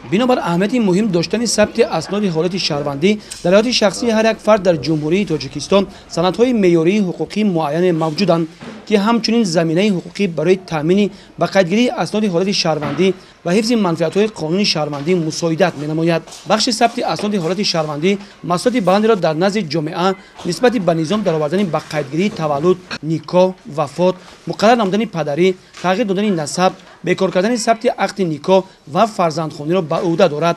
Бинобар аҳамияти муҳим доштани сабти асноди ҳолати шаҳрвандӣ дар ҳаёти шахсии ҳар як фард дар Ҷумҳурии Тоҷикистон санадҳои меъёрии ҳуқуқии муайяне мавҷуданд, ки ҳамчунин заминаи ҳуқуқӣ барои таъмини ба қайдгирии асноди ҳолати шаҳрвандӣ ва ҳифзи манфиатҳои қонуни шаҳрвандӣ мусоидат менамояд. Бахши сабти асноди ҳолати шаҳрвандӣ масъулияти баландеро дар назди ҷомеа нисбати ба низом даровардани ба қайдгирии таваллуд, никоҳ, вафот, муқаррар намудани падарӣ, тағйир додани насаб, бекор кардани сабти ақди никоҳ ва фарзандхониро ба ӯҳда дорад.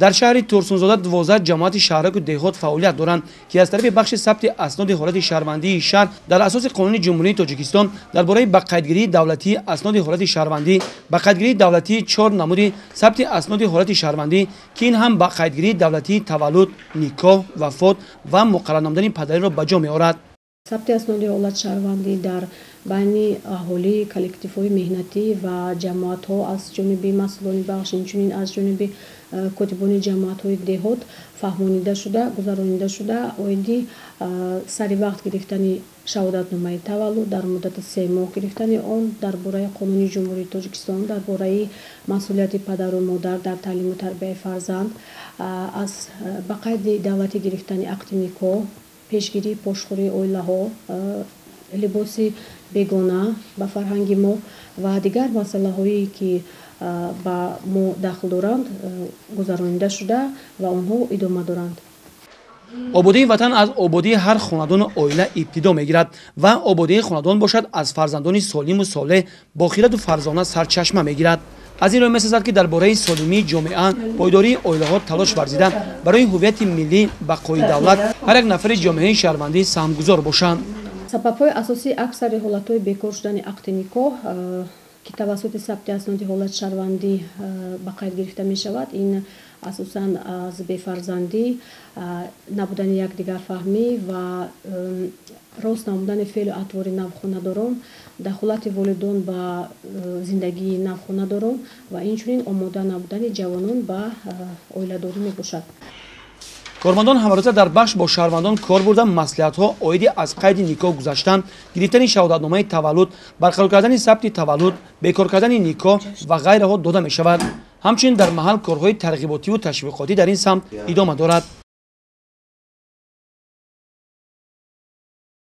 Дар шаҳри Турсунзода 12 ҷамоати шаҳраку деҳот фаъолият доранд, ки аз тарафи бахши сабти асноди ҳолати шаҳрвандии шаҳр дар асоси қонуни Ҷумҳурии Тоҷикистон дар бораи ба қайдгирии давлатии асноди ҳолати шаҳрвандӣ ба қайдгирии давлатии 4 намуди сабти асноди ҳолати шаҳрвандӣ, ки ин ҳам ба қайдгирии давлатии таваллуд, никоҳ, вафот ва муқаррар намудани падариро ба ҷо меорад. Сабти асноди ҳолати шаҳрвандӣ дар байни аҳолӣ, коллективҳои меҳнатӣ ва ҷамоатҳо аз ҷониби масъулони бахш, инчунин аз ҷониби котибони ҷамоатҳои деҳот фаҳмонида шуда, гузаронида шуда, оиди сари вақт гирифтани шаҳодатномаи таваллуд дар муддати 3 моҳ гирифтани он, дар бораи қонуни Ҷумҳурии Тоҷикистон, дар бораи масъулияти падару модар дар таълиму тарбияи фарзанд, аз ба қайди давлатӣ гирифтани ақди никоҳ, пешгирии пошхӯрии оилаҳо, либоси бегона ба фарҳанги мо ва дигар масъалаҳое, ки ба мо дахл доранд, гузаронида шуда ва онҳо идома доранд. Ободии ватан аз ободии ҳар хонадону оила ибтидо мегирад ва ободии хонадон бошад аз фарзандони солиму солеҳ, бохираду фарзона сарчашма мегирад. Аз ин рӯ месазад, ки дар бораи солимии ҷомеа, пойдории оилаҳо талош варзида, барои ҳуввияти миллӣ, бақои давлат ҳар як нафари ҷомеаи шаҳрвандӣ саҳмгузор бошанд. Сабабҳои асосии аксари ҳолатҳои бекор шудани ақди никоҳ, ки тавассути сабти асноди ҳолати шаҳрвандӣ ба қайд гирифта мешавад, ин асосан аз бефарзандӣ, набудани якдигарфаҳмӣ ва рост намудани феълу атвори навхонадорон, дахолати волидон ба зиндагии навхонадорон ва инчунин омода набудани ҷавонон ба оиладорӣ мебошад. Кормандон ҳамарӯза дар бахш бо шаҳрвандон кор бурда, маслиҳатҳо оиди аз қайди никоҳ гузаштан, гирифтани шаҳодатномаи таваллуд, барқарор кардани сабти таваллуд, бекор кардани никоҳ ва ғайраҳо дода мешавад. Ҳамчунин дар маҳал корҳои тарғиботиву ташвиқотӣ дар ин самт идома дорад.